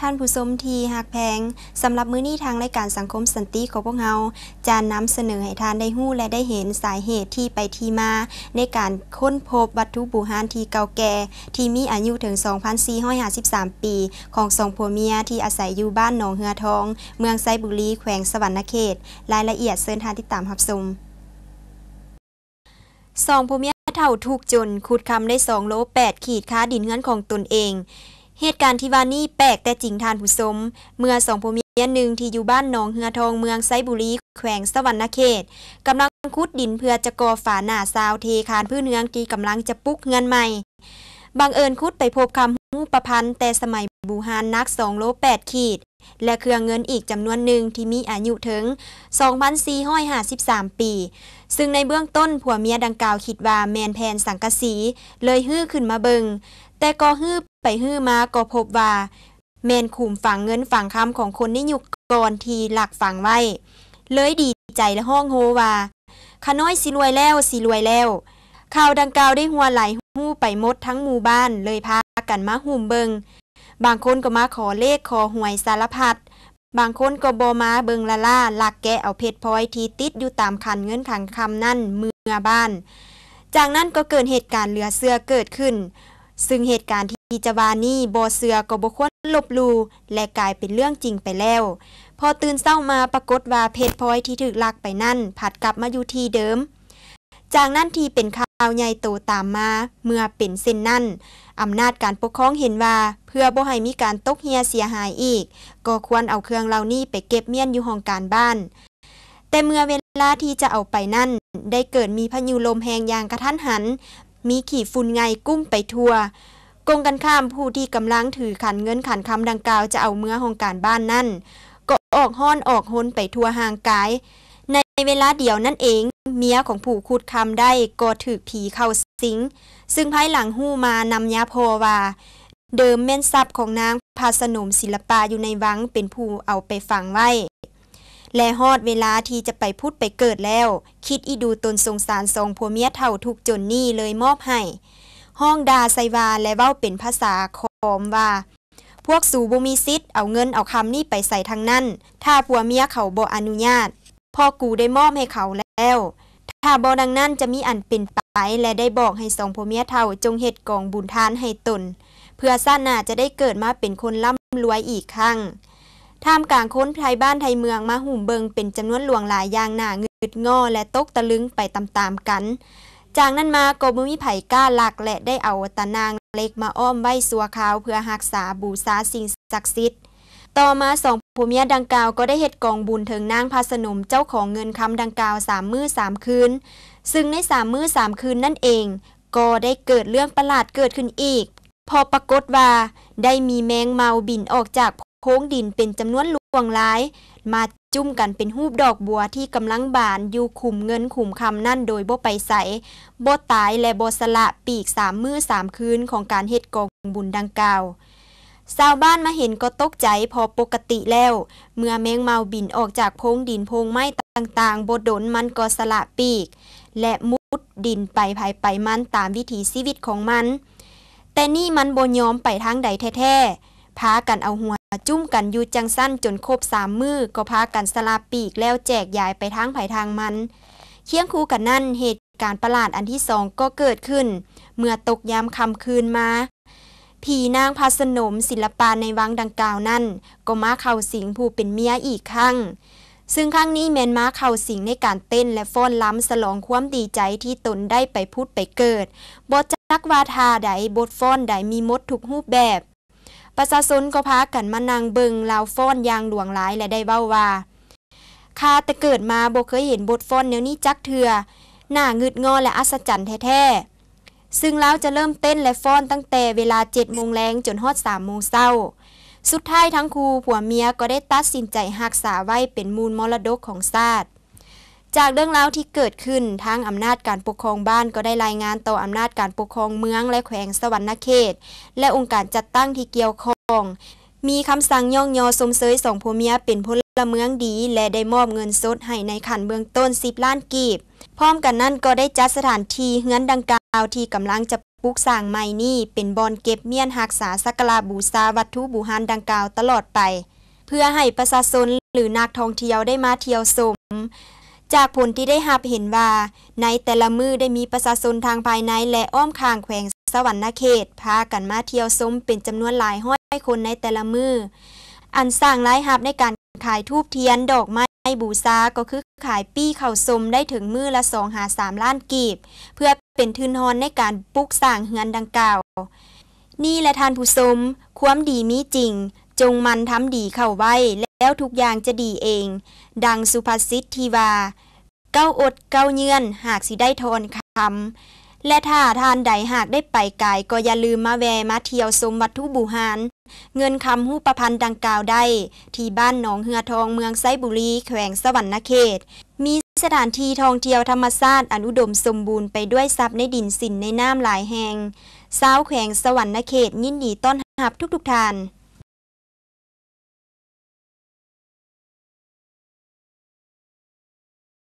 ທ່ານຜູ້ຊົມທີ່ຮັກແພງ, ສຳລັບມື້ນີ້ທາງລາຍການສັງຄົມສັນຕິຂອງພວກເຮົາ ຈະນຳສະເໜີໃຫ້ທ່ານໄດ້ຮູ້ ແລະ ໄດ້ເຫັນສາເຫດທີ່ໄປທີ່ມາໃນການຄົ້ນພົບວັດຖຸບູຮານທີ່ເກົ່າແກ່ ທີ່ມີອາຍຸເຖິງສອງພັນສີ່ຮ້ອຍຫ້າສິບສາມປີ ຂອງສອງຜົວເມຍທີ່ອາໄສຢູ່ບ້ານໜອງເຮືອທອງ ເມືອງໄຊບູລີ ແຂວງສະຫວັນນະເຂດ. ລາຍລະອຽດເຊີນທ່ານຕິດຕາມຮັບຊົມ. ສອງຜົວເມຍເຖົ້າທຸກຈົນ ຂຸດຄຳໄດ້ສອງໂລແປດຂີດຄາດິນເຮືອນຂອງຕົນເອງ. ເຫດການທີ່ວ່ານີ້ແປກແຕ່ຈິງທ່ານຜູ້ຊົມ, ເມື່ອສອງຜົວເມຍໜຶ່ງທີ່ຢູ່ບ້ານໜອງເຮືອທອງ ເມືອງໄຊບູລີ ແຂວງສະຫວັນນະເຂດ ກຳລັງຂຸດດິນເພື່ອຈະກໍ່ຝາໜ້າຊາວເທຄານພື້ນເຮືອນທີ່ກຳລັງຈະປຸກເຮືອນໃໝ່. ບັງເອີນຂຸດໄປພົບຄຳຮູປພັນແຕ່ສະໄໝບູຮານໜັກສອງໂລແປດຂີດ ແລະ ເຄື່ອງເງິນອີກຈຳນວນໜຶ່ງທີ່ມີອາຍຸເຖິງສອງພັນສີ່ຮ້ອຍຫ້າສິບສາມປີ, ຊຶ່ງໃນເບື້ອງຕົ້ນຜົວເມຍດັ່ງກ່າວຄິດວ່າແມ່ນແຜ່ນສັງກະສີ ເລີຍຮື້ຂຶ້ນມາເບິ່ງ, ແຕ່ກໍຮື້ໄປຮື້ມາກໍພົບວ່າແມ່ນຂຸມຝັງເງິນຝັງຄຳຂອງຄົນໃນຍຸກກ່ອນທີ່ລັກຝັງໄວ້, ເລີຍດີໃຈ ແລະ ຮ້ອງໂຮວ່າ ຂ້ານ້ອຍຊິລວຍແລ້ວ, ຊິລວຍແລ້ວ. ຂ່າວດັ່ງກ່າວໄດ້ຮົ່ວໄຫຼຮູ້ໄປໝົດທັງໝູ່ບ້ານ, ເລີຍພາກັນມາຫຸ້ມເບິ່ງ. ບາງຄົນກໍມາຂໍເລກຂໍຫວຍສາລະພັດ, ບາງຄົນກໍບໍ່ມາເບິ່ງລ້າໆ ລັກແກະເອົາເພັດພອຍທີ່ຕິດຢູ່ຕາມຂັນເງິນຂັນຄຳນັ້ນເມືອບ້ານ. ຈາກນັ້ນກໍເກີດເຫດການເຫຼືອເຊື່ອເກີດຂຶ້ນ, ຊຶ່ງເຫດການທີ່ຈະວ່ານີ້ບໍ່ເຊື່ອກໍບໍ່ຄວນລົບຫຼູ່ ແລະ ກາຍເປັນເລື່ອງຈິງໄປແລ້ວ. ພໍຕື່ນເຊົ້າມາປາກົດວ່າເພັດພອຍທີ່ຖືກລັກໄປນັ້ນພັດກັບມາຢູ່ທີ່ເດີມ. ຈາກນັ້ນທີ່ເປັນຂ່າວໃຫຍ່ໂຕຕາມມາ, ເມື່ອເປັນເຊັ່ນນັ້ນ, ອຳນາດການປົກຄອງເຫັນວ່າ ເພື່ອບໍ່ໃຫ້ມີການຕົກເຮ່ຍເສຍຫາຍອີກ, ກໍຄວນເອົາເຄື່ອງເຫຼົ່ານີ້ໄປເກັບມ້ຽນຢູ່ຫ້ອງການບ້ານ. ແຕ່ເມື່ອເວລາທີ່ຈະເອົາໄປນັ້ນ ໄດ້ເກີດມີພາຍຸລົມແຮງຢ່າງກະທັນຫັນ, ມີຂີ້ຝຸ່ນໄງ່ກຸ້ມໄປທົ່ວ. ກົງກັນຂ້າມ, ຜູ້ທີ່ກຳລັງຖືຂັນເງິນຂັນຄຳດັ່ງກ່າວຈະເອົາເມືອຫ້ອງການບ້ານນັ້ນ ກໍອອກຮ້ອນອອກຮົນໄປທົ່ວຮ່າງກາຍ. ໃນເວລາດຽວນັ້ນເອງ, ເມຍຂອງຜູ້ຂຸດຄຳໄດ້ກໍຖືກຜີເຂົ້າສິງ, ຊຶ່ງພາຍຫຼັງຮູ້ມານຳຍາພໍ່ວ່າ ເດີມແມ່ນຊັບຂອງນາງພະສະໜົມສິລະປະຢູ່ໃນວັງເປັນຜູ້ເອົາໄປຝັງໄວ້ ແລະ ຮອດເວລາທີ່ຈະໄປຜຸດໄປເກີດແລ້ວ, ຄິດອີ່ດູຕົນສົງສານສອງຜົວເມຍເຖົ້າທຸກຈົນນີ້ເລີຍມອບໃຫ້, ຮ້ອງດ່າໃສ່ວ່າ ແລະ ເວົ້າເປັນພາສາຂອມວ່າ ພວກສູບໍ່ມີສິດເອົາເງິນເອົາຄຳນີ້ໄປໃສທັງນັ້ນ, ຖ້າຜົວເມຍເຂົາບໍ່ອະນຸຍາດ, ເພາະກູໄດ້ມອບໃຫ້ເຂົາແລ້ວ. ຖ້າບໍ່ດັ່ງນັ້ນຈະມີອັນເປັນໄປ, ແລະ ໄດ້ບອກໃຫ້ສອງຜົວເມຍເຖົ້າຈົ່ງເຮັດກອງບຸນທານໃຫ້ຕົນ, ເພື່ອຊາດໜ້າຈະໄດ້ເກີດມາເປັນຄົນລ່ຳລວຍອີກຄັ້ງ. ທ່າມກາງຄົນໄທບ້ານໄທເມືອງມາຫຸ້ມເບິ່ງເປັນຈຳນວນຫຼວງຫຼາຍຢ່າງໜ້າງຶດງໍ້ ແລະ ຕົກຕະລຶງໄປຕາມໆກັນ. ຈາກນັ້ນມາກໍບໍ່ມີໃຜກ້າລັກ ແລະ ໄດ້ເອົາຕາໜ່າງເຫຼັກມາອ້ອມໄວ້ຊົ່ວຄາວ ເພື່ອຮັກສາບູຊາສິ່ງສັກສິດ. ຕໍ່ມາສອງຜົວເມຍດັ່ງກ່າວກໍໄດ້ເຮັດກອງບຸນເຖິງນາງພະສະໜົມເຈົ້າຂອງເງິນຄຳດັ່ງກ່າວສາມມື້ສາມຄືນ, ຊຶ່ງໃນສາມມື້ສາມຄືນນັ້ນເອງ ກໍໄດ້ເກີດເລື່ອງປະຫຼາດເກີດຂຶ້ນອີກ, ເພາະປາກົດວ່າໄດ້ມີແມງເມົາບິນອອກຈາກໂພງດິນເປັນຈຳນວນຫຼວງຫຼາຍ, ມາຈຸ້ມກັນເປັນຮູບດອກບົວທີ່ກຳລັງບານຢູ່ຂຸມເງິນຂຸມຄຳນັ້ນໂດຍບໍ່ໄປໃສ, ບໍ່ຕາຍ ແລະ ບໍ່ສະຫຼະປີກສາມມື້ສາມຄືນຂອງການເຮັດກອງບຸນດັ່ງກ່າວ. ຊາວບ້ານມາເຫັນກໍຕົກໃຈ ເພາະປົກກະຕິແລ້ວ ເມື່ອແມງເມົາບິນອອກຈາກໂພງດິນໂພງໄມ້ຕ່າງໆ ບໍ່ດົນມັນກໍສະຫຼະປີກ ແລະ ມຸດດິນໄປໃຜໄປມັນຕາມວິຖີຊີວິດຂອງມັນ. ແຕ່ນີ້ມັນບໍ່ຍອມໄປທາງໃດແທ້ໆ, ພາກັນເອົາຫົວຈຸ້ມກັນຢູ່ຈັ່ງຊັ້ນຈົນຄົບສາມມື້ ກໍພາກັນສະຫຼະປີກແລ້ວແຈກຢາຍໄປທາງໃຜທາງມັນ. ຄຽງຄູ່ກັນນັ້ນ, ເຫດການປະຫຼາດອັນທີສອງກໍເກີດຂຶ້ນ ເມື່ອຕົກຍາມຄ່ຳຄືນມາ, ຜີນາງພະສະໜົມສິລະປາໃນວັງດັ່ງກ່າວນັ້ນ ກໍມາເຂົ້າສິງຜູ້ເປັນເມຍອີກຄັ້ງ, ຊຶ່ງຄັ້ງນີ້ແມ່ນມາເຂົ້າສິງໃນການເຕັ້ນ ແລະ ຟ້ອນລຳສະຫຼອງຄວາມດີໃຈທີ່ຕົນໄດ້ໄປຜຸດໄປເກີດ, ບໍ່ຈັກວ່າທ່າໃດ, ບົດຟ້ອນໃດມີໝົດທຸກຮູບແບບ. ປະຊາຊົນກໍພາກັນມານັ່ງເບິ່ງລາວຟ້ອນຢ່າງຫຼວງຫຼາຍ ແລະ ໄດ້ເວົ້າວ່າ, ຂ້າແຕ່ເກີດມາບໍ່ເຄີຍເຫັນບົດຟ້ອນແນວນີ້ຈັກເທື່ອ, ໜ້າງຶດງໍ້ ແລະ ອັດສະຈັນແທ້ໆ. ຊຶ່ງລາວຈະເລີ່ມເຕັ້ນ ແລະ ຟ້ອນຕັ້ງແຕ່ເວລາເຈັດໂມງແລງຈົນຮອດສາມໂມງເຊົ້າ. ສຸດທ້າຍທັງຄູ່ຜົວເມຍກໍໄດ້ຕັດສິນໃຈຮັກສາໄວ້ເປັນມູນມໍລະດົກຂອງຊາດ. ຈາກເລື່ອງລາວທີ່ເກີດຂຶ້ນ, ທາງອຳນາດການປົກຄອງບ້ານກໍໄດ້ລາຍງານຕໍ່ອຳນາດການປົກຄອງເມືອງ ແລະ ແຂວງສະຫວັນນະເຂດ ແລະ ອົງການຈັດຕັ້ງທີ່ກ່ຽວຂ້ອງ, ມີຄຳສັ່ງຍ້ອງຍໍຊົມເຊີຍສອງຜົວເມຍເປັນພົນລະເມືອງດີ ແລະ ໄດ້ມອບເງິນສົດໃຫ້ໃນຂັ້ນເບື້ອງຕົ້ນສິບລ້ານກີບ. ພ້ອມກັນນັ້ນກໍໄດ້ຈັດສະຖານທີ່ເຮືອນດັ່ງກ່າວທີ່ກຳລັງຈະ ປຸກສ້າງໃໝ່ນີ້ເປັນບ່ອນເກັບມ້ຽນຮັກສາສັກກາລະບູຊາວັດຖຸບູຮານດັ່ງກ່າວຕະຫຼອດໄປ ເພື່ອໃຫ້ປະຊາຊົນ ຫຼື ນັກທ່ອງທ່ຽວໄດ້ມາທ່ຽວຊົມ. ຈາກຜົນທີ່ໄດ້ຮັບເຫັນວ່າ ໃນແຕ່ລະມື້ໄດ້ມີປະຊາຊົນທັງພາຍໃນ ແລະ ອ້ອມຂ້າງແຂວງສະຫວັນນະເຂດ ພາກັນມາທ່ຽວຊົມເປັນຈຳນວນຫຼາຍຮ້ອຍຄົນໃນແຕ່ລະມື້. ອັນສ້າງລາຍຮັບໃນການຂາຍທູບທຽນ ດອກໄມ້ບູຊາ ກໍຄືຂາຍປີ້ເຂົ້າຊົມໄດ້ເຖິງມື້ລະສອງຫາສາມລ້ານກີບ ເພື່ອເປັນທຶນຮອນໃນການປຸກສ້າງເຮືອນດັ່ງກ່າວ. ນີ້ແຫຼະທ່ານຜູ້ຊົມ, ຄວາມດີມີຈິງ, ຈົ່ງໝັ່ນທຳດີເຂົ້າໄວ້ ແລ້ວທຸກຢ່າງຈະດີເອງ. ດັ່ງສຸພາສິດທີ່ວ່າ, ເກົ້າອົດເກົ້າເຍືອນ ຫາກຊິໄດ້ທອນຄຳ. ແລະ ຖ້າທ່ານໃດຫາກໄດ້ໄປກາຍ ກໍຢ່າລືມມາແວ່ມາທ່ຽວຊົມວັດຖຸບູຮານ ເງິນຄຳຮູບປະພັນດັ່ງກ່າວໄດ້ ທີ່ບ້ານໜອງເຮືອທອງ ເມືອງໄຊບູລີ ແຂວງສະຫວັນນະເຂດ. ມີສະຖານທີ່ທ່ອງທ່ຽວທຳມະຊາດອັນອຸດົມສົມບູນໄປດ້ວຍຊັບໃນດິນສິນໃນນ້ຳຫຼາຍແຫ່ງ. ຊາວແຂວງສະຫວັນນະເຂດຍິນດີຕ້ອນຮັບທຸກໆທ່ານ.